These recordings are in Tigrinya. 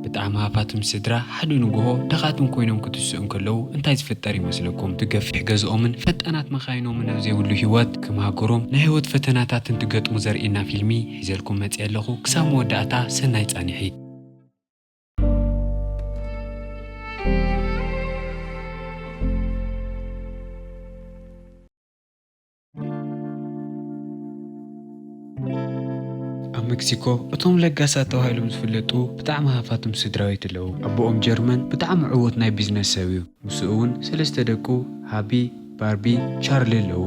ብጣዕሚ ሃፋትም ስድራ ሓደ ንግሆ ድኻትም ኮይኖም ክትስኡ እንከለዉ እንታይ ዝፍጠር ይመስለኩም? እቲ ገፊሕ ገዝኦምን ፈጣናት መኻይኖምን ኣብ ዘይብሉ ህይወት፣ ከም ሃገሮም ናይ ህይወት ፈተናታት እንትገጥሙ ዘርእየና ፊልሚ ሒዘልኩም መጺአ ኣለኹ። ክሳብ መወዳእታ ሰናይ ጻንሒት። ኣብ ሜክሲኮ እቶም ለጋሳት ተባሂሎም ዝፍለጡ ብጣዕሚ ሃፋትም ስድራቤት ኣለዉ። ኣቦኦም ጀርመን ብጣዕሚ ዕዉት ናይ ቢዝነስ ሰብ እዩ። ምስኡ እውን ሰለስተ ደቁ፣ ሃቢ፣ ባርቢ፣ ቻርሊ ኣለዉ።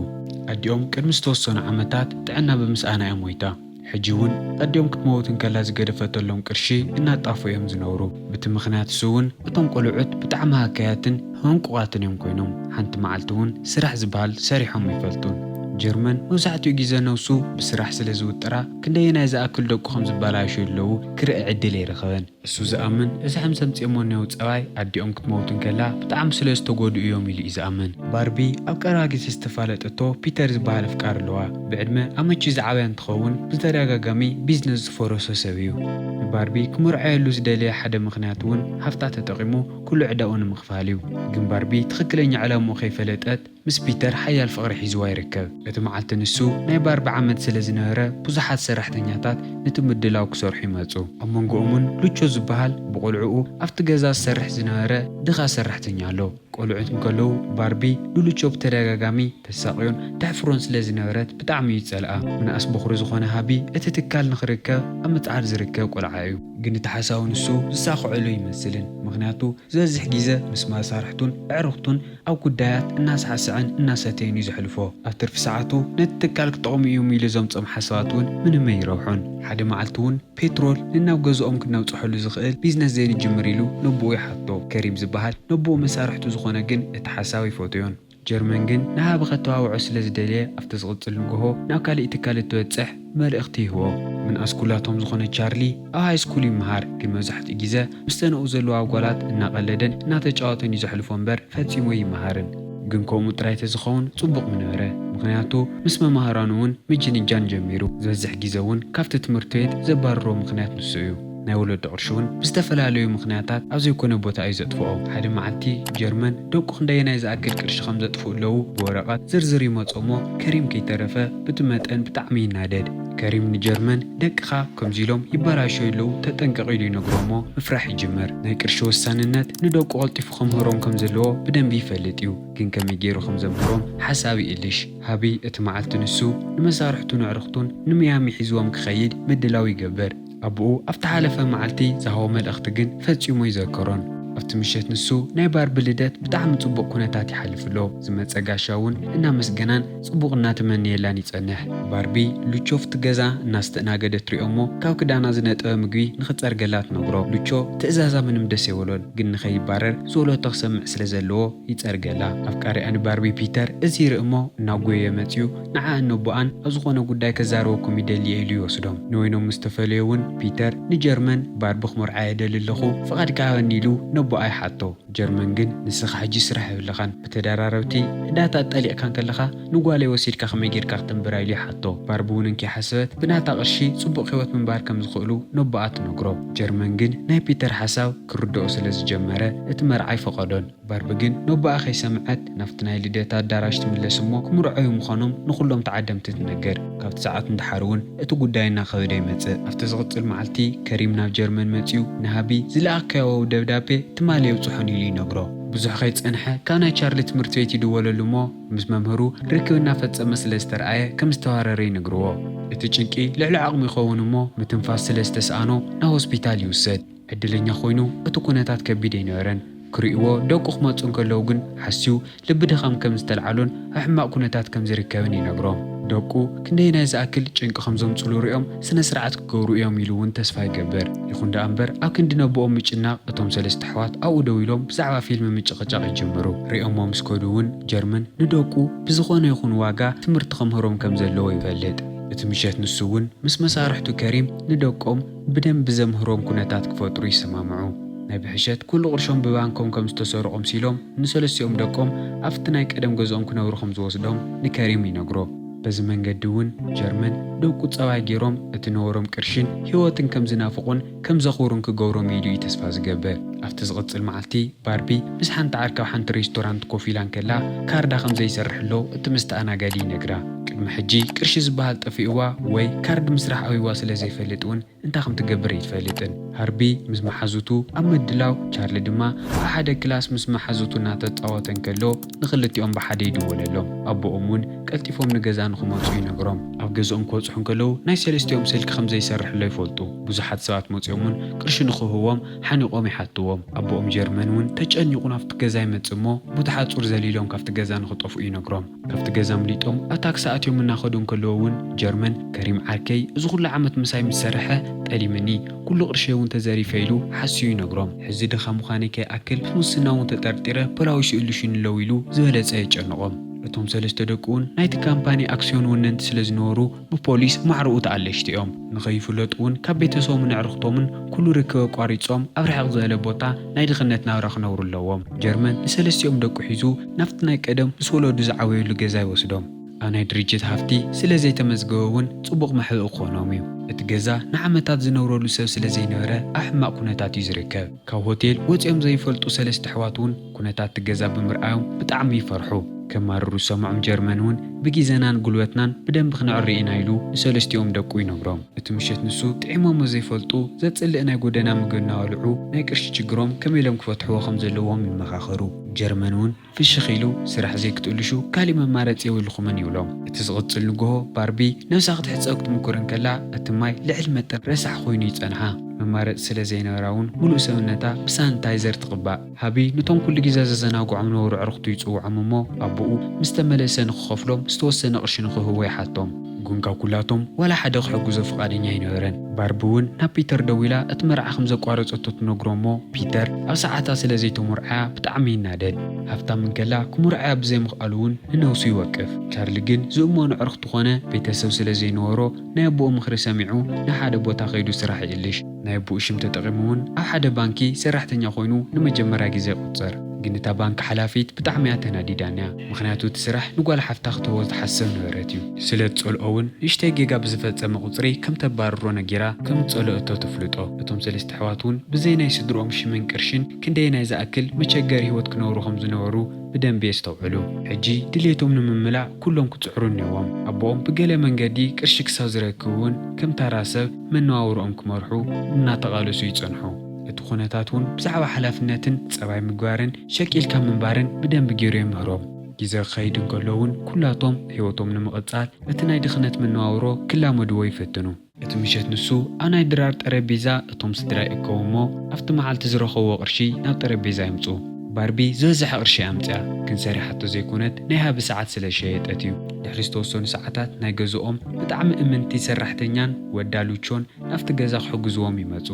ኣዲኦም ቅድሚ ዝተወሰኑ ዓመታት ጥዕና ብምስኣና እያ ሞይታ። ሕጂ እውን ኣዲኦም ክትመውት እንከላ ዝገደፈተሎም ቅርሺ እናጣፉ እዮም ዝነብሩ። በቲ ምኽንያት እሱ እውን እቶም ቆልዑት ብጣዕሚ ሃካያትን ህንቁቓትን እዮም ኮይኖም። ሓንቲ መዓልቲ እውን ስራሕ ዝበሃል ሰሪሖም ኣይፈልጡን። ጀርመን መብዛሕትኡ ግዜ ነብሱ ብስራሕ ስለ ዝውጥራ፣ ክንደየናይ ዝኣክል ደቁ ከም ዝበላሹ ኣለዉ ክርኢ ዕድል ኣይረኸበን። እሱ ዝኣምን እዚ ከም ዘምጽኦሞ እነው ጸባይ ኣዲኦም ክትመውት እንከላ ብጣዕሚ ስለ ዝተጎድኡ እዮም ኢሉ እዩ ዝኣምን። ባርቢ ኣብ ቀረባ ግዜ ዝተፋለጠቶ ፒተር ዝበሃል ኣፍቃሪ ኣለዋ። ብዕድመ ኣብ መቺ ዝዓበያ እንትኸውን ብተደጋጋሚ ቢዝነስ ዝፈረሶ ሰብ እዩ። ንባርቢ ክምርዓየሉ ዝደለየ ሓደ ምኽንያት እውን ሃፍታ ተጠቒሙ ኩሉ ዕዳኡ ንምኽፋል እዩ። ግን ባርቢ ትኽክለኛ ዕላምኡ ከይፈለጠት ምስ ፒተር ሓያል ፍቕሪ ሒዝዋ ይርከብ። እቲ መዓልቲ ንሱ ናይ ባርቢ ዓመት ስለ ዝነበረ ብዙሓት ሰራሕተኛታት ነቲ ምድላው ክሰርሑ ይመጹ። ኣብ መንጎኦምን ሉቾ ዝበሃል ብቆልዕኡ ኣብቲ ገዛ ዝሰርሕ ዝነበረ ድኻ ሰራሕተኛ ኣሎ። ቆልዑት እንከለዉ ባርቢ ንሉቾ ብተደጋጋሚ ተሳቕዮን ተሕፍሮን ስለ ዝነበረት ብጣዕሚ እዩ ዝጸልኣ። ምንኣስ በኹሪ ዝኾነ ሃቢ እቲ ትካል ንኽርከብ ኣብ ምጽዓር ዝርከብ ቆልዓ እዩ። ግን እቲ ሓሳዊ ንሱ ዝሳኽዐሉ ይመስልን። ምኽንያቱ ዝበዝሕ ግዜ ምስ መሳርሕቱን ኣዕሩኽቱን ኣብ ጉዳያት እናሳዕስዐን እናሰተየን እዩ ዘሕልፎ። ኣብ ትርፊ ሰዓቱ ነቲ ትካል ክጠቕሙ እዮም ኢሉ ዘምጾም ሓሳባት እውን ምንም ኣይረብሖን። ሓደ መዓልቲ እውን ፔትሮል ንናብ ገዝኦም ክነብጽሐሉ ዝኽእል ቢዝነስ ዘይንጅምር ኢሉ ነቦኡ ይሓቶ። ከሪም ዝበሃል ነቦኡ መሳርሕቱ ዝኾነ ግን እቲ ሓሳብ ኣይፈትዮን። ጀርመን ግን ንሃቢ ከተባብዖ ስለ ዝደለየ ኣብቲ ዝቕጽል ንግሆ ናብ ካሊእ ትካል እትበጽሕ መልእኽቲ ይህቦ። ምንኣስ ኩላቶም ዝኾነ ቻርሊ ኣብ ሃይ ስኩል ይመሃር፣ ግን መብዛሕትኡ ግዜ ምስ ተነኡ ዘለዋ ጓላት እናቐለደን እናተጫወተን እዩ ዘሕልፎ እምበር ፈጺሙ ኣይመሃርን። ግን ከምኡ ጥራይ ተዝኸውን ጽቡቕ ምነበረ፣ ምኽንያቱ ምስ መማህራኑ እውን ምጅንጃን ጀሚሩ። ዝበዝሕ ግዜ እውን ካብቲ ትምህርቲ ቤት ዘባረሮ ምኽንያት ንሱ እዩ። ናይ ወለዶ ቅርሺ እውን ብዝተፈላለዩ ምኽንያታት ኣብ ዘይኮነ ቦታ እዩ ዘጥፍኦ። ሓደ መዓልቲ ጀርመን ደቁ ክንደየናይ ዝኣክል ቅርሺ ከም ዘጥፍኡ ኣለዉ ብወረቐት ዝርዝር ይመጾ እሞ ከሪም ከይተረፈ ብቲ መጠን ብጣዕሚ ይናደድ። ከሪም ንጀርመን ደቅኻ ከምዚ ኢሎም ይበላሸዩ ኣለዉ ተጠንቀቕ ኢሉ ይነግሮ እሞ ምፍራሕ ይጅምር። ናይ ቅርሺ ወሳንነት ንደቁ ቀልጢፉ ከምህሮም ከም ዘለዎ ብደንቢ ይፈልጥ እዩ። ግን ከመይ ገይሩ ከም ዘምህሮም ሓሳብ ይእልሽ። ሃቢ እቲ መዓልቲ ንሱ ንመሳርሕቱን ኣዕሩኽቱን ንሚያሚ ሒዝዎም ክኸይድ ምድላው ይገብር። ኣቦኡ ኣብቲ ሓለፈ መዓልቲ ዝሃቦ መልእኽቲ ግን ፈጺሙ ኣይዘከሮን። ኣብቲ ምሸት ንሱ ናይ ባርቢ ልደት ብጣዕሚ ጽቡቕ ኩነታት ይሓልፍ ኣሎ። ዝመጸ ጋሻ እውን እናመስገናን ጽቡቕ እናተመነየላን ይጸንሕ። ባርቢ ሉቾ ኣብቲ ገዛ እናስተእናገደት ትሪኦ እሞ ካብ ክዳና ዝነጠበ ምግቢ ንኽጸርገላ ትነግሮ። ሉቾ ትእዛዛ ምንም ደስ ኣይበሎን፣ ግን ንኸይባረር ዝወለቶ ክሰምዕ ስለ ዘለዎ ይጸርገላ። ኣፍቃሪኣ ንባርቢ ፒተር እዚ ይርኢ እሞ እናጎየ መጺኡ ንዓኣን ነቦኣን ኣብ ዝኾነ ጉዳይ ከዛረበኩም ይደሊ እየ ኢሉ ይወስዶም። ንወይኖም ምስ ተፈለዩ እውን ፒተር ንጀርመን ባርቢ ክመርዓ የደሊ ኣለኹ ፍቓድካ ሃበኒ ኢሉ ነቦኣ ይሓቶ። ጀርመን ግን ንስኻ ሕጂ ስራሕ የብልኻን፣ ብተደራረብቲ ዕዳታት ጠሊቕካ እንከለኻ ንጓለይ ወሲድካ ከመይ ጌርካ ክተንብራ ኢሉ ይሓቶ። ባርቢ እውን እንከይሓሰበት ብናታ ቅርሺ ጽቡቕ ህይወት ምንባር ከም ዝኽእሉ ነቦኣ ትነግሮ። ጀርመን ግን ናይ ፒተር ሓሳብ ክርድኦ ስለ ዝጀመረ እቲ መርዓ ኣይፈቐዶን። ባርቢ ግን ነቦኣ ከይሰምዐት ናብቲ ናይ ልደት ኣዳራሽ ትምለስ እሞ ክምርዐዩ ምዃኖም ንኹሎም ተዓደምቲ ትነግር። ካብቲ ሰዓት ንደሓር እውን እቲ ጉዳይ እናኸበደ ይመጽእ። ኣብቲ ዝቕጽል መዓልቲ ከሪም ናብ ጀርመን መጺኡ ንሃቢ ዝለኣኽካዮ ደብዳቤ ትማሊ የብጽሖን ኢሉ ይነግሮ። ብዙሕ ከይጸንሐ ካብ ናይ ቻርሊ ትምህርቲ ቤት ይድወለሉ እሞ ምስ መምህሩ ርክብ እናፈጸመ ስለ ዝተረኣየ ከም ዝተዋረረ ይነግርዎ። እቲ ጭንቂ ልዕሊ ዓቕሙ ይኸውን እሞ ምትንፋስ ስለ ዝተስኣኖ ናብ ሆስፒታል ይውሰድ። ዕድለኛ ኮይኑ እቲ ኩነታት ከቢድ ኣይነበረን። ክርእይዎ ደቁ ክመጹ እንከለዉ ግን ሓስዩ ልቢ ድኻም ከም ዝተልዓሎን ኣብ ሕማቕ ኩነታት ከም ዝርከብን ይነግሮም። ደቁ ክንደየናይ ዝኣክል ጭንቂ ከም ዘምጽሉ ሪኦም ስነ ስርዓት ክገብሩ እዮም ኢሉ እውን ተስፋ ይገብር። ይኹን ደኣ እምበር ኣብ ክንዲ ነቦኦም ምጭናቕ እቶም ሰለስተ ኣሕዋት ኣብኡ ደው ኢሎም ብዛዕባ ፊልም ምጭቕጫቕ ይጅምሩ። ሪኦሞ ምስ ከዱ እውን ጀርመን ንደቁ ብዝኾነ ይኹን ዋጋ ትምህርቲ ከምህሮም ከም ዘለዎ ይፈልጥ። እቲ ምሸት ንሱ እውን ምስ መሳርሕቱ ከሪም ንደቆም ብደንቢ ዘምህሮም ኩነታት ክፈጥሩ ይሰማምዑ። ናይ ብሕሸት ኩሉ ቅርሾም ብባንኮም ከም ዝተሰርቑ ኣምሲሎም ንሰለስቲኦም ደቆም ኣብቲ ናይ ቀደም ገዝኦም ክነብሩ ከም ዝወስዶም ንከሪም ይነግሮ። በዚ መንገዲ እውን ጀርመን ደቁ ጸባይ ገይሮም እቲ ነበሮም ቅርሽን ህይወትን ከም ዝናፍቑን ከም ዘኽብሩን ክገብሮም እዩ ኢሉ እዩ ተስፋ ዝገብር። ኣብቲ ዝቕጽል መዓልቲ ባርቢ ምስ ሓንቲ ዓርኪ ኣብ ሓንቲ ሬስቶራንት ኮፍ ኢላ እንከላ ካርዳ ከም ዘይሰርሕሎ እቲ መስተኣናጋዲ ይነግራ። ቅድሚ ሕጂ ቅርሺ ዝበሃል ጠፊእዋ ወይ ካርድ ምስራሕ ኣብይዋ ስለ ዘይፈልጥ እውን እንታይ ከም ትገብር ኣይትፈልጥን። ሃርቢ ምስ መሓዙቱ ኣብ ምድላው፣ ቻርሊ ድማ ኣብ ሓደ ክላስ ምስ መሓዙቱ እናተጻወተ እንከሎ ንኽልቲኦም ብሓደ ይድወለሎም። ኣቦኦም እውን ቀልጢፎም ንገዛ ንኽመጹ ይነግሮም። ኣብ ገዝኦም ክበጽሑ እንከለዉ ናይ ሰለስቲኦም ስልኪ ከም ዘይሰርሕሎ ይፈልጡ። ብዙሓት ሰባት መጺኦም እውን ቅርሺ ንኽህብዎም ሓኒቖም ይሓትዎም። ኣቦኦም ጀርመን እውን ተጨኒቑ ናብቲ ገዛ ይመጽእ እሞ ቡቲ ሓጹር ዘሊሎም ካብቲ ገዛ ንኽጠፍኡ ይነግሮም። ካብቲ ገዛ ኣምሊጦም ኣብ ታክሲ ኣትዮም እናኸዱ እንከለዉ እውን ጀርመን ከሪም ዓርከይ እዚ ኩሉ ዓመት ምሳይ ምስ ሰርሐ ጠሊምኒ፣ ኩሉ ቅርሸይ እውን ተዘሪፈ ኢሉ ሓስዩ ይነግሮም። ሕዚ ድኻ ምዃነይ ከይኣክል ብሙስና እውን ተጠርጢረ ፖላዊስ ይእልሹኒ ኣለዉ ኢሉ ዝበለጸ የጨንቖም። እቶም ሰለስተ ደቁ እውን ናይቲ ካምፓኒ ኣክስዮን ወነንቲ ስለ ዝነበሩ ብፖሊስ ማዕረኡ ተኣለሽቲ እዮም። ንኸይፍለጡ እውን ካብ ቤተሰቦምን ኣዕርኽቶምን ኩሉ ርክብ ኣቋሪጾም ኣብ ርሕቕ ዝበለ ቦታ ናይ ድኽነት ናብራ ክነብሩ ኣለዎም። ጀርመን ንሰለስቲኦም ደቁ ሒዙ ናብቲ ናይ ቀደም ምስ ወለዱ ዝዓበየሉ ገዛ ይወስዶም። ኣብ ናይ ድርጅት ሃፍቲ ስለ ዘይተመዝገበ እውን ጽቡቕ መሕብኢ ክኾኖም እዩ። እቲ ገዛ ንዓመታት ዝነብረሉ ሰብ ስለ ዘይነበረ ኣብ ሕማቕ ኩነታት እዩ ዝርከብ። ካብ ሆቴል ወጺኦም ዘይፈልጡ ሰለስተ ኣሕዋት እውን ኩነታት እቲ ገዛ ብምርኣዮም ብጣዕሚ ይፈርሑ። ከማርሩ ዝሰምዖም ጀርመን እውን ብግዜናን ጉልበትናን ብደንቢ ክነዕሪ ኢና ኢሉ ንሰለስቲኦም ደቁ ይነግሮም። እቲ ምሸት ንሱ ጥዒሞሞ ዘይፈልጡ ዘጽልእ ናይ ጎደና ምግቢ እናበልዑ ናይ ቅርሺ ችግሮም ከመይ ኢሎም ክፈትሕዎ ከም ዘለዎም ይመኻኸሩ። ጀርመን እውን ፍሽኽ ኢሉ ስራሕ ዘይክትእልሹ ካሊእ መማረጺ የብልኹምን ይብሎም። እቲ ዝቕጽል ንግሆ ባርቢ ነብሳ ክትሕጸብ ክትምኩር እንከላ እቲ ማይ ልዕሊ መጠን ረሳሕ ኮይኑ ይጸንሓ። መማረጺ ስለ ዘይነበራ እውን ምሉእ ሰብነታ ብሳኒታይዘር ትቕባእ። ሃቢ ነቶም ኩሉ ግዜ ዘዘናግዖም ነበሩ ኣዕሩኽቱ ይጽውዖም እሞ ኣቦኡ ምስ ተመለሰ ንኽኸፍሎም ዝተወሰነ ቅርሺ ንኽህቦ ይሓቶም። ግን ካብ ኩላቶም ዋላ ሓደ ክሕግዞ ፍቓደኛ ኣይነበረን። ባርቢ እውን ናብ ፒተር ደዊላ እቲ መርዓ ከም ዘቋረጸቶ ትነግሮ እሞ ፒተር ኣብ ሰዓታ ስለ ዘይተመርዓያ ብጣዕሚ ይናደድ። ሃብታም እንከላ ክምርዓያ ብዘይምኽኣሉ እውን ንነብሱ ይወቅፍ። ቻርሊ ግን ዝእመኑ ኣዕሩኽቱ ኮነ ቤተሰብ ስለ ዘይነበሮ ናይ ኣቦኡ ምኽሪ ሰሚዑ ንሓደ ቦታ ከይዱ ስራሕ ይእልሽ። ናይ ኣቦኡ ሽም ተጠቒሙ እውን ኣብ ሓደ ባንኪ ሰራሕተኛ ኮይኑ ንመጀመርያ ግዜ ይቑጸር። ግን እታ ባንኪ ሓላፊት ብጣዕሚ እያ ተናዲዳን እያ። ምኽንያቱ እቲ ስራሕ ንጓል ሓፍታ ክትህቦ ዝተሓሰብ ነበረት እዩ። ስለ ትጸልኦ እውን ንእሽተይ ጌጋ ብዝፈጸመ ቁጽሪ ከም ተባርሮ ነጊራ ከም ዝጸልኦቶ ተፍልጦ። እቶም ሰለስተ ኣሕዋት እውን ብዘይ ናይ ስድርኦም ሽምን ቅርሽን ክንደየናይ ዝኣክል መቸገሪ ህይወት ክነብሩ ከም ዝነበሩ ብደንቢ የስተውዕሉ። ሕጂ ድሌቶም ንምምላእ ኩሎም ክጽዕሩ እኒዎም። ኣቦኦም ብገለ መንገዲ ቅርሺ ክሳብ ዝረክብ እውን ከም ታራ ሰብ መነባብርኦም ክመርሑ እናተቓለሱ ይጸንሑ። እቲ ኩነታት እውን ብዛዕባ ሓላፍነትን ጸባይ ምግባርን ሸቂልካ ምንባርን ብደንቢ ገይሩ የምህሮም። ግዜ ክኸይድ እንከሎ እውን ኩላቶም ህይወቶም ንምቕጻል እቲ ናይ ድኽነት መነባብሮ ክላመድዎ ይፈትኑ። እቲ ምሸት ንሱ ኣብ ናይ ድራር ጠረጴዛ እቶም ስድራ ይእከቡ እሞ ኣብቲ መዓልቲ ዝረኸብዎ ቅርሺ ናብ ጠረጴዛ የምጽኡ። ባርቢ ዝበዝሐ ቅርሺ ኣምጽኣ፣ ግን ሰሪሓቶ ዘይኮነት ናይ ሃቢ ሰዓት ስለ ዝሸየጠት እዩ። ድሕሪ ዝተወሰኑ ሰዓታት ናይ ገዝኦም ብጣዕሚ እምንቲ ሰራሕተኛን ወዳ ሉቾን ናብቲ ገዛ ክሕግዝዎም ይመጹ።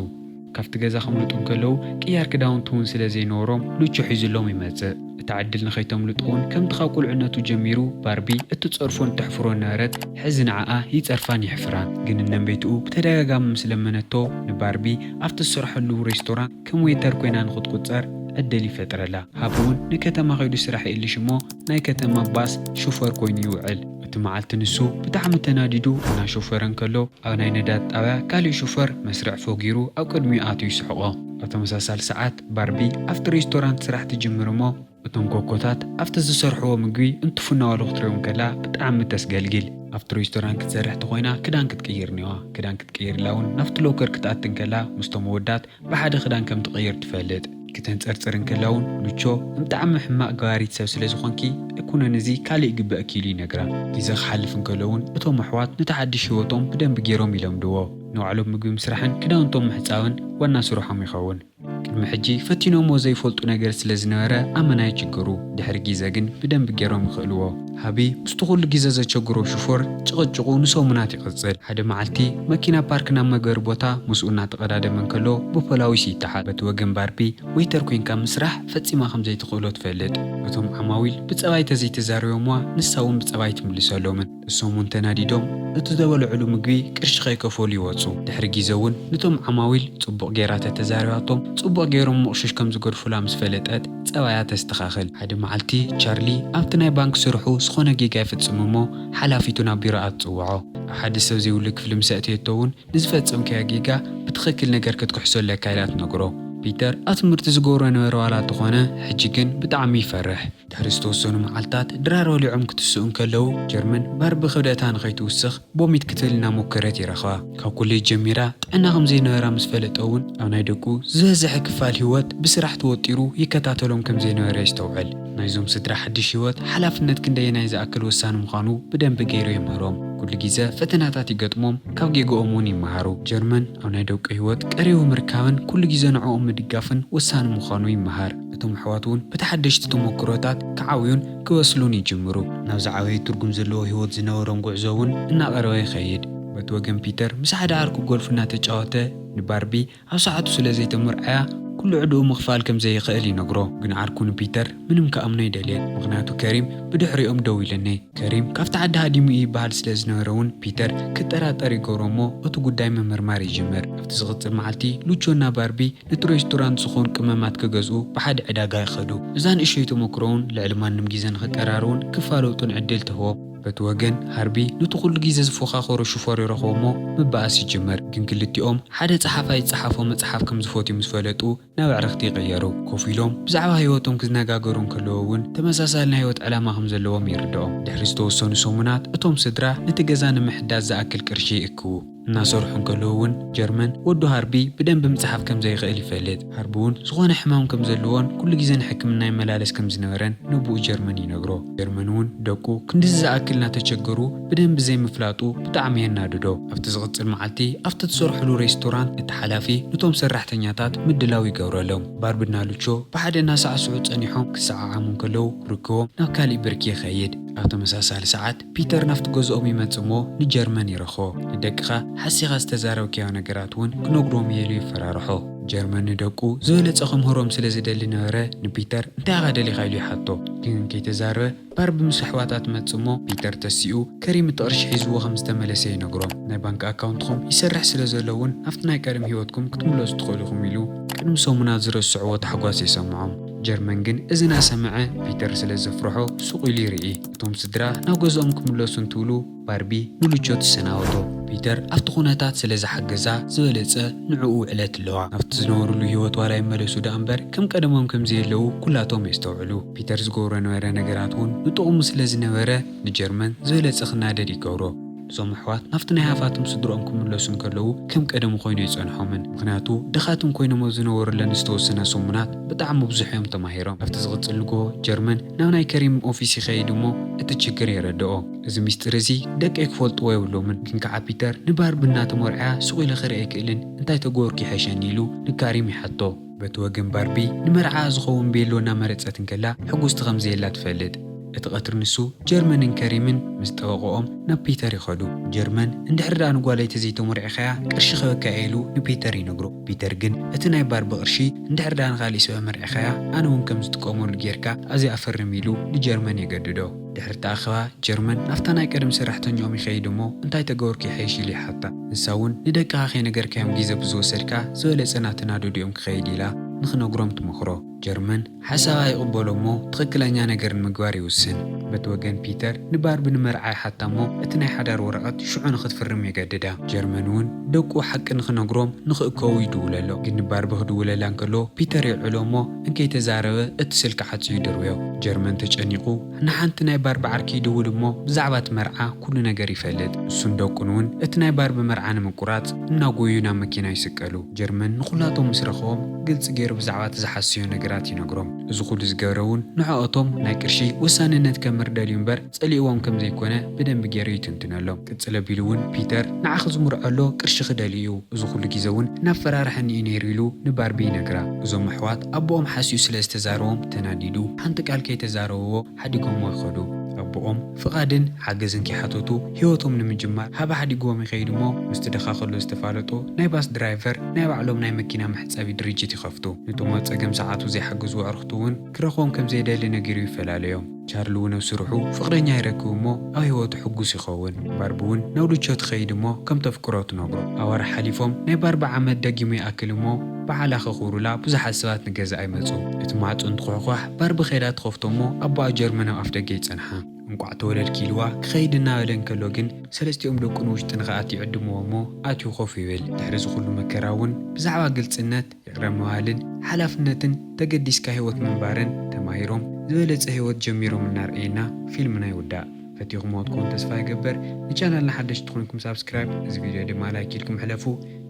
ካብቲ ገዛ ከምልጡ እንከለዉ ቅያር ክዳውንቲ እውን ስለ ዘይነበሮም ሉቾ ሒዙሎም ይመጽእ። እታ ዕድል ንኸይተምልጦ እውን ከምቲ ካብ ቁልዕነቱ ጀሚሩ ባርቢ እትጸርፎን እትሕፍሮን ነበረት፣ ሕዚ ንዓኣ ይጸርፋን ይሕፍራን። ግን እነንበይትኡ ብተደጋጋሚ ምስ ለመነቶ ንባርቢ ኣብቲ ዝሰርሐሉ ሬስቶራንት ከም ዌይተር ኮይና ንኽትቁጸር ዕድል ይፈጥረላ። ሃቢ እውን ንከተማ ከይዱ ስራሕ ይእልሽ እሞ ናይ ከተማ ባስ ሹፈር ኮይኑ ይውዕል። እቲ መዓልቲ ንሱ ብጣዕሚ ተናዲዱ እናሾፈረ እንከሎ ኣብ ናይ ነዳዲ ጣብያ ካሊእ ሹፈር መስርዕ ፈጊሩ ኣብ ቅድሚኡ ኣትዩ ይስሕቖ። ኣብ ተመሳሳሊ ሰዓት ባርቢ ኣብቲ ሬስቶራንት ስራሕ ትጅምር እሞ እቶም ኮኮታት ኣብቲ ዝሰርሕዎ ምግቢ እንትፉ እናበሉ ክትሪኦም ከላ ብጣዕሚ ተስገልግል። ኣብቲ ሬስቶራንት ክትሰርሕ ተኾይና ክዳን ክትቅይር እኒዋ። ክዳን ክትቅይር ኢላ እውን ናብቲ ሎከር ክትኣቲ እንከላ ምስቶም ኣወዳት ብሓደ ክዳን ከም ትቕይር ትፈልጥ። ክተንጸርጽር እንከላ እውን ሉቾ ብጣዕሚ ሕማቕ ገባሪት ሰብ ስለ ዝኾንኪ ኣይኮነን እዚ ካሊእ ይግበእኪ ኢሉ ይነግራ። ግዜ ክሓልፍ እንከሎ እውን እቶም ኣሕዋት ነቲ ሓድሽ ህይወቶም ብደንቢ ገይሮም ይለምድዎ። ንባዕሎም ምግቢ ምስራሕን ክዳውንቶም ምሕጻብን ዋና ስርሖም ይኸውን። ቅድሚ ሕጂ ፈቲኖሞ ዘይፈልጡ ነገር ስለ ዝነበረ ኣመና ይችገሩ። ድሕሪ ግዜ ግን ብደንቢ ገይሮም ይኽእልዎ። ሃቢ ምስቲ ኩሉ ግዜ ዘቸግሮ ሽፎር ጭቕጭቑ ንሰሙናት ይቕጽል። ሓደ መዓልቲ መኪና ፓርክ ናብ መግበሪ ቦታ ምስኡ እናተቐዳደመ እንከሎ ብፖላዊስ ይተሓዝ። በቲ ወገን ባርቢ ዌይተር ኮይንካ ምስራሕ ፈጺማ ከም ዘይትኽእሎ ትፈልጥ። እቶም ዓማዊል ብጸባይ ተዘይተዛሪቦምዋ ንሳ እውን ብጸባይ ትምልሰሎምን። ንሶም እውን ተናዲዶም እቲ ዝበልዕሉ ምግቢ ቅርሺ ከይከፈሉ ይወፁ። ድሕሪ ግዜ እውን ነቶም ዓማዊል ፅቡቕ ገይራ ተተዛሪባቶም፣ ፅቡቕ ገይሮም መቑሽሽ ከም ዝገድፉላ ምስ ፈለጠት ፀባያ ተስተኻኽል። ሓደ መዓልቲ ቻርሊ ኣብቲ ናይ ባንክ ስርሑ ዝኾነ ጌጋ ይፍፅም እሞ ሓላፊቱ ናብ ቢሮኣ ትፅውዖ። ኣብ ሓደ ሰብ ዘይብሉ ክፍሊ ምስ ኣእተየቶ እውን ንዝፈፀምካዮ ጌጋ ብትኽክል ነገር ክትክሕሶ ኣለካ ኢላ ትነግሮ። ፒተር ኣብ ትምህርቲ ዝገብሮ ነበረ ዋላ እንተኾነ ሕጂ ግን ብጣዕሚ ይፈርሕ። ድሕሪ ዝተወሰኑ መዓልታት ድራር በሊዖም ክትስኡ እንከለዉ ጀርመን ባርቢ ክብደታ ንኸይትውስኽ ቦሚት ክትብል እናሞከረት ይረኽባ። ካብ ኮሌጅ ጀሚራ ጥዕና ከም ዘይነበራ ምስ ፈለጠ እውን ኣብ ናይ ደቁ ዝበዝሐ ክፋል ህይወት ብስራሕ ተወጢሩ ይከታተሎም ከም ዘይነበረ የስተውዕል። ናይዞም ስድራ ሓድሽ ህይወት ሓላፍነት ክንደየናይ ዝኣክል ወሳኒ ምዃኑ ብደንቢ ገይሩ የምህሮም። ኩሉ ግዜ ፈተናታት ይገጥሞም፣ ካብ ጌግኦም እውን ይመሃሩ። ጀርመን ኣብ ናይ ደቁ ህይወት ቀሪቡ ምርካብን ኩሉ ግዜ ንዕኦም ምድጋፍን ወሳኒ ምዃኑ ይመሃር። እቶም ኣሕዋት እውን በቲ ሓደሽቲ ተመክሮታት ክዓብዩን ክበስሉን ይጅምሩ። ናብ ዝዓበየ ትርጉም ዘለዎ ህይወት ዝነበሮም ጉዕዞ እውን እናቐረበ ይኸይድ። በቲ ወገን ፒተር ምስ ሓደ ዓርኩ ጎልፍ እናተጫወተ ንባርቢ ኣብ ሰዓቱ ስለ ዘይተመርዓያ ኩሉ ዕድኡ ምኽፋል ከም ዘይኽእል ይነግሮ። ግን ዓርኩ ንፒተር ምንም ክኣምኖ ኣይደልየን፣ ምኽንያቱ ከሪም ብድሕሪኦም ደው ኢሉኒ። ከሪም ካብቲ ዓዲ ሃዲሙ እዩ ይበሃል ስለ ዝነበረ እውን ፒተር ክጠራጠር ይገብሮ እሞ እቲ ጉዳይ ምምርማር ይጅምር። ኣብቲ ዝቕጽል መዓልቲ ሉቾና ባርቢ ነቲ ሬስቶራንት ዝኾን ቅመማት ክገዝኡ ብሓደ ዕዳጋ ይኸዱ። እዛ ንእሽቶይ ተመክሮ እውን ልዕሊ ማንም ግዜ ንኽቀራረቡን ክፋለጡን ዕድል ትህቦም። በቲ ወገን ሃርቢ ነቲ ኩሉ ግዜ ዝፎኻኸሮ ሽፎር ይረኽቦ እሞ ምባኣስ ይጅምር። ግን ክልቲኦም ሓደ ጸሓፋይ ዝጸሓፎ መጽሓፍ ከም ዝፈትዩ ምስ ፈለጡ ናብ ኣዕርኽቲ ይቕየሩ። ኮፍ ኢሎም ብዛዕባ ህይወቶም ክነጋገሩ እንከለዉ እውን ተመሳሳሊ ናይ ህይወት ዕላማ ከም ዘለዎም ይርድኦም። ድሕሪ ዝተወሰኑ ሰሙናት እቶም ስድራ ነቲ ገዛ ንምሕዳስ ዝኣክል ቅርሺ ይእክቡ። እናሰርሑ እንከለዉ እውን ጀርመን ወዱ ሃርቢ ብደንቢ ምጽሓፍ ከም ዘይኽእል ይፈልጥ። ሃርቢ እውን ዝኾነ ሕማም ከም ዘለዎን ኩሉ ግዜ ንሕክምና ይመላለስ ከም ዝነበረን ነቦኡ ጀርመን ይነግሮ። ጀርመን እውን ደቁ ክንድዚ ዝኣክል እናተቸገሩ ብደንቢ ዘይምፍላጡ ብጣዕሚ የናድዶ። ኣብቲ ዝቕጽል መዓልቲ ኣብቲ ትሰርሕሉ ሬስቶራንት እቲ ሓላፊ ነቶም ሰራሕተኛታት ምድላው ይገብረሎም። ባርብና ሉቾ ብሓደ እናሳዕስዑ ጸኒሖም ክሰዓዓሙ እንከለዉ ርክቦም ናብ ካሊእ ብርኪ ይኸይድ። ኣብ ተመሳሳሊ ሰዓት ፒተር ናብቲ ገዝኦም ይመጽእ እሞ ንጀርመን ይረኽቦ። ንደቅኻ ሓሲኻ ዝተዛረብካዮ ነገራት እውን ክነግሮም እየ ኢሉ ይፈራርሖ። ጀርመን ንደቁ ዝበለጸ ከምህሮም ስለ ዝደሊ ነበረ ንፒተር እንታይ ኢኻ ደሊኻ ኢሉ ይሓቶ። ግን ከይተዛረበ ባርቢ ምስ ኣሕዋታ ትመጽእ እሞ ፒተር ተሲኡ ከሪም እቲ ቅርሺ ሒዝዎ ከም ዝተመለሰ ይነግሮም። ናይ ባንክ ኣካውንትኹም ይሰርሕ ስለ ዘሎ እውን ናብቲ ናይ ቀደም ህይወትኩም ክትምለሱ ትኽእሉ ኢኹም ኢሉ ቅድሚ ሰሙናት ዝረስዕዎ ታሕጓስ የሰምዖም። ጀርመን ግን እዚ እናሰምዐ ፒተር ስለ ዘፍርሖ ሱቕ ኢሉ ይርኢ። እቶም ስድራ ናብ ገዝኦም ክምለሱ እንትብሉ ባርቢ ንሉቾ ትሰናበቶ። ፒተር ኣብቲ ኩነታት ስለ ዝሓገዛ ዝበለጸ ንዕኡ ውዕለት ኣለዋ። ኣብቲ ዝነበሩሉ ህይወት ዋላ ይመለሱ ደኣ እምበር ከም ቀደሞም ከም ዘየለዉ ኩላቶም የስተውዕሉ። ፒተር ዝገብሮ ነበረ ነገራት እውን ንጥቕሙ ስለ ዝነበረ ንጀርመን ዝበለጸ ክናደድ ይገብሮ። እዞም ኣሕዋት ናብቲ ናይ ሃፋትም ስድሮኦም ክምለሱ እንከለዉ ከም ቀደሙ ኮይኑ ኣይጸንሖምን። ምኽንያቱ ድኻትም ኮይኖም ኣብ ዝነበሩለን ዝተወሰነ ሰሙናት ብጣዕሚ ብዙሕ እዮም ተማሂሮም። ኣብቲ ዝቕጽል ንግሆ ጀርመን ናብ ናይ ከሪም ኦፊስ ይኸይድ እሞ እቲ ችግር የረድኦ። እዚ ሚስጥር እዚ ደቀይ ክፈልጥዎ የብሎምን። ግን ከዓ ፒተር ንባርቢ እናተመርዐያ ሱቕ ኢለ ክርኢ ኣይክእልን፣ እንታይ ተገበርኩ ይሐሸኒ ኢሉ ንካሪም ይሓቶ። በቲ ወገን ባርቢ ንመርዓኣ ዝኸውን ቤሎ እናመረጸት እንከላ ሕጉስቲ ከም ዘየላ ትፈልጥ። እቲ ቀትሪ ንሱ ጀርመንን ከሪምን ምስ ጠበቆኦም ናብ ፒተር ይኸዱ። ጀርመን እንድሕር ደኣ ንጓለይ ተዘይተመርዒኻያ ቅርሺ ክህበካ እየ ኢሉ ንፒተር ይነግሮ። ፒተር ግን እቲ ናይ ባርቢ ቅርሺ እንድሕር ደኣ ንኻሊእ ሰብ ኣመርዒኻያ ኣነ እውን ከም ዝጥቀመሉ ጌርካ ኣብዚኣ ፈርም ኢሉ ንጀርመን የገድዶ። ድሕሪ እቲ ኣኼባ ጀርመን ናብታ ናይ ቀደም ሰራሕተኛኦም ይኸይድ እሞ እንታይ ተገበርኩ ይሐይሽ ኢሉ ይሓታ። ንሳ እውን ንደቅኻ ከይነገርካዮም ግዜ ብዝወሰድካ ዝበለጸ ናተናደዱ እዮም ክኸይድ ኢላ ንኽነግሮም ትመኽሮ። ጀርመን ሓሳባ ይቕበሎ እሞ ትኽክለኛ ነገር ንምግባር ይውስን። በቲ ወገን ፒተር ንባርቢ ንመርዓ ይሓታ እሞ እቲ ናይ ሓዳር ወረቐት ሽዑ ንኽትፍርም የገድዳ። ጀርመን እውን ደቁ ሓቂ ንኽነግሮም ንኽእከቡ ይድውለሎ። ግን ንባርቢ ክድውለላ እንከሎ ፒተር ይውዕሎ እሞ እንከይተዛረበ እቲ ስልኪ ዓጽዩ ይድርብዮ። ጀርመን ተጨኒቑ ንሓንቲ ናይ ባርቢ ዓርኪ ይድውል እሞ ብዛዕባ እቲ መርዓ ኩሉ ነገር ይፈልጥ። እሱን ደቁን እውን እቲ ናይ ባርቢ መርዓ ንምቁራጽ እናጎዩ ናብ መኪና ይስቀሉ። ጀርመን ንኹላቶም ምስ ረኸቦም ግልጺ ገይሩ ብዛዕባ እቲ ዝሓሰዮ ነገራት ይነግሮም። እዚ ኩሉ ዝገበረ እውን ንዕኦቶም ናይ ቅርሺ ወሳንነት ከምር ደልዩ እምበር ጸሊእዎም ከም ዘይኮነ ብደንቢ ገይሩ ይትንትነሎም። ቅጽል ኣቢሉ እውን ፒተር ንዓኺ ዝምርዖ ኣሎ ቅርሺ ክደሊ እዩ፣ እዚ ኩሉ ግዜ እውን እናፈራርሐኒ እዩ ነይሩ ኢሉ ንባርቢ ይነግራ። እዞም ኣሕዋት ኣቦኦም ሓስዩ ስለ ዝተዛረቦም ተናዲዱ ሓንቲ ቃል ከይተዛረብዎ ሓዲጎምዎ ይኸዱ። ኣብ ብኦም ፍቓድን ሓገዝን ከይሓተቱ ህይወቶም ንምጅማር ሃባ ሓዲግዎም ይኸይድ እሞ፣ ምስቲ ድኻ ከሎ ዝተፋለጦ ናይ ባስ ድራይቨር ናይ ባዕሎም ናይ መኪና መሕጸቢ ድርጅት ይኸፍቱ። ነቶም ኣብ ጸገም ሰዓቱ ዘይሓገዙ ኣዕሩኽቱ እውን ክረኽቦም ከም ዘይደሊ ነጊሩ ይፈላለዮም። ቻርሊ እውን ኣብ ስርሑ ፍቕረኛ ይረክብ እሞ ኣብ ህይወቱ ሕጉስ ይኸውን። ባርቢ እውን ናብ ሉቾ ትኸይድ እሞ ከም ተፍቅሮ ትነግሮ። ኣዋርሕ ሓሊፎም ናይ ባርቢ ዓመት ደጊሙ ይኣክል እሞ በዓላ ከኽብሩላ ብዙሓት ሰባት ንገዛ ኣይመጹ። እቲ ማዕጾ እንትኹሕኳሕ ባርቢ ከይዳ ትኸፍቶ እሞ ኣቦኣ ጀርመን ኣብ ኣፍ ደገ ይጸንሓ። እንቋዕ ተወለድኪ ኢልዋ ክኸይድ እናበለ እንከሎ ግን ሰለስቲኦም ደቁ ንውሽጢ ንኽኣት ይዕድምዎ እሞ ኣትዩ ኮፍ ይብል። ድሕሪ እዚ ኩሉ መከራ እውን ብዛዕባ ግልጽነት፣ ይቕረ ምባልን ሓላፍነትን ተገዲስካ ህይወት ምንባርን ተማሂሮም ዝበለጸ ህይወት ጀሚሮም እናርኣየና ፊልምና ይውዳእ። ፈቲኹምዎ ትኾኑ ተስፋ ይገብር። ንቻናልና ሓደሽቲ ትኾንኩም ሳብስክራይብ፣ እዚ ቪድዮ ድማ ላይክ ኢልኩም ሕለፉ።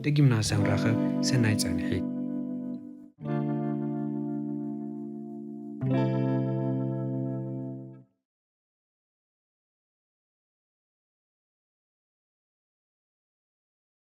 ደጊምና ክሳብ ንራኸብ ሰናይ ጻንሒት።